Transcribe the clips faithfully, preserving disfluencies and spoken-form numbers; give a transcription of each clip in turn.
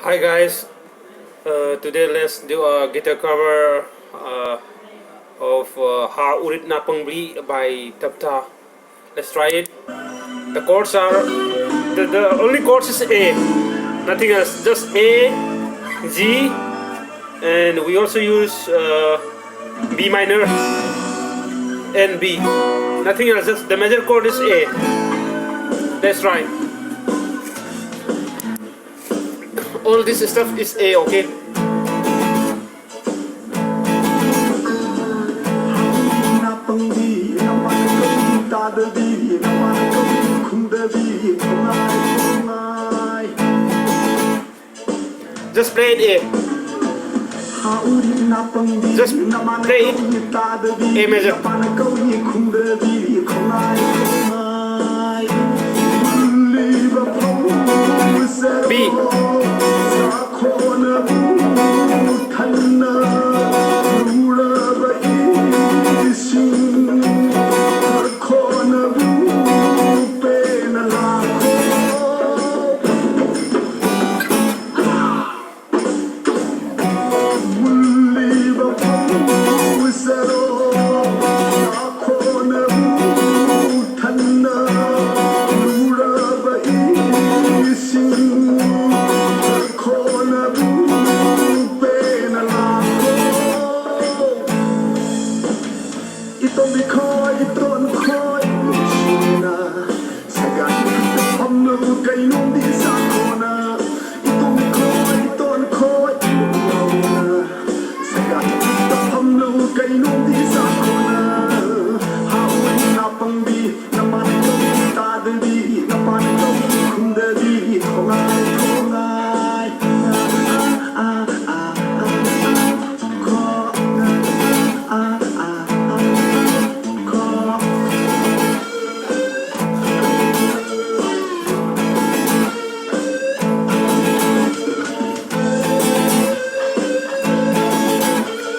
Hi guys, uh, today let's do a guitar cover uh, of uh, Haurit Napangbi by Tapta. Let's try it. The chords are the, the only chords is A, nothing else, just A, G, and we also use uh, B minor and B. Nothing else, just the major chord is A. Let's try. All this stuff is A, okay? Just play it A. Just play it A major. B.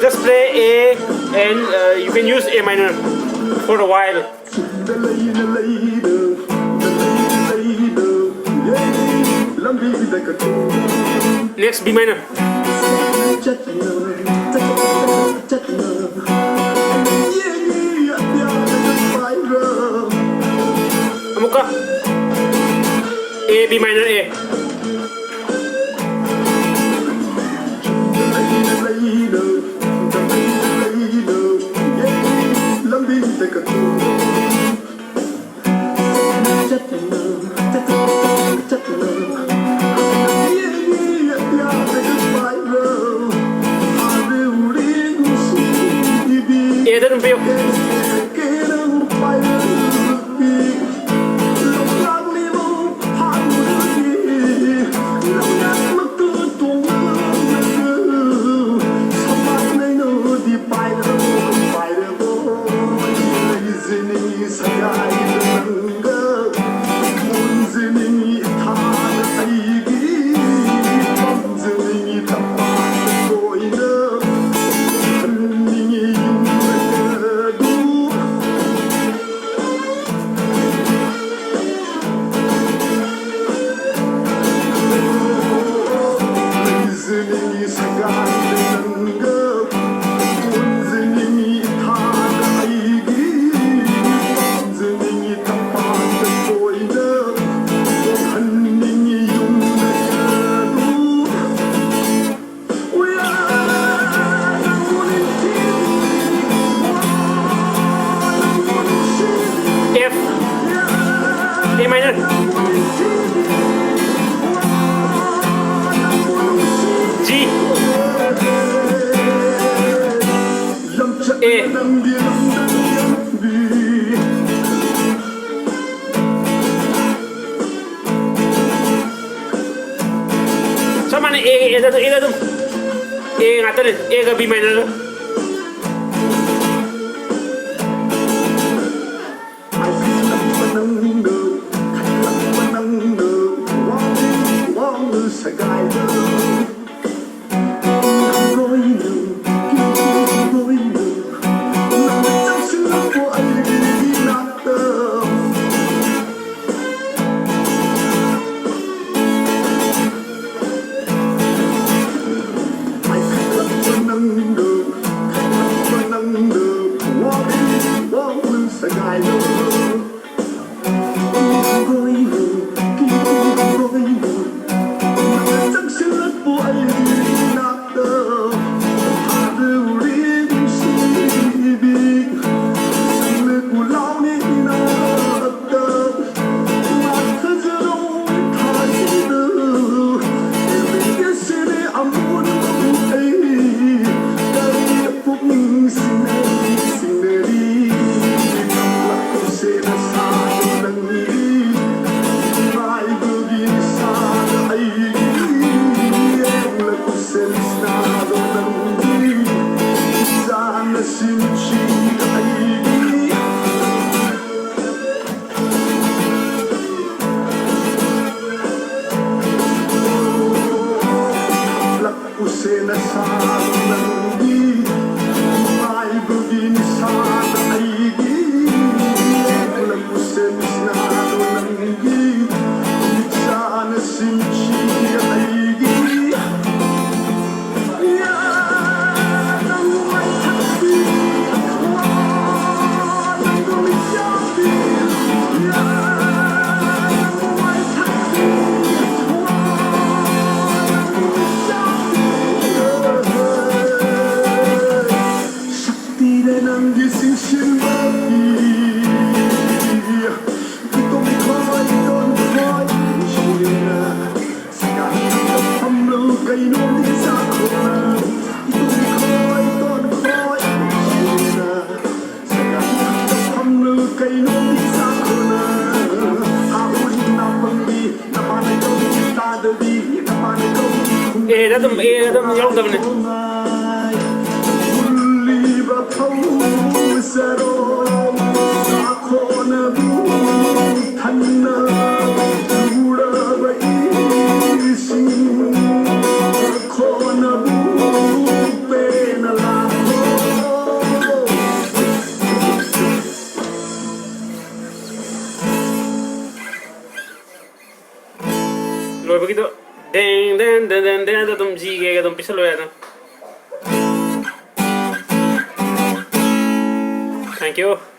Just play A and uh, you can use A minor for a while. Next, B minor. ꯑꯃꯨꯛꯀ꯫ A, B minor, A. Aꯗ ꯑꯗꯨꯝ ꯄꯤꯌꯨ꯫ F, A minor, G, A꯫ ꯆꯞ ꯃꯥꯟꯅꯩ, A, Aꯗ ꯑꯗꯨꯝ, Aꯗ ꯑꯗꯨꯝ꯫ A ꯉꯥꯛꯇꯅꯦ, Aꯒ B minorꯒ꯫ ꯑꯦꯗ ꯑꯗꯨꯝ, ꯑꯦ ꯑꯗꯨꯝ ꯌꯥꯎꯗꯕꯅꯦ꯫ ꯂꯣꯏꯕꯒꯤꯗꯣ ꯗꯦꯡ ꯗꯦꯡ ꯗꯦꯡ ꯗꯦꯡ ꯗꯦꯡ ꯑꯗꯨꯝ ꯖꯤꯒꯦ ꯑꯗꯨꯝ ꯄꯤꯁꯜꯂꯣ ꯌꯥꯏ ꯑꯗꯨꯝ꯫ Thank you꯫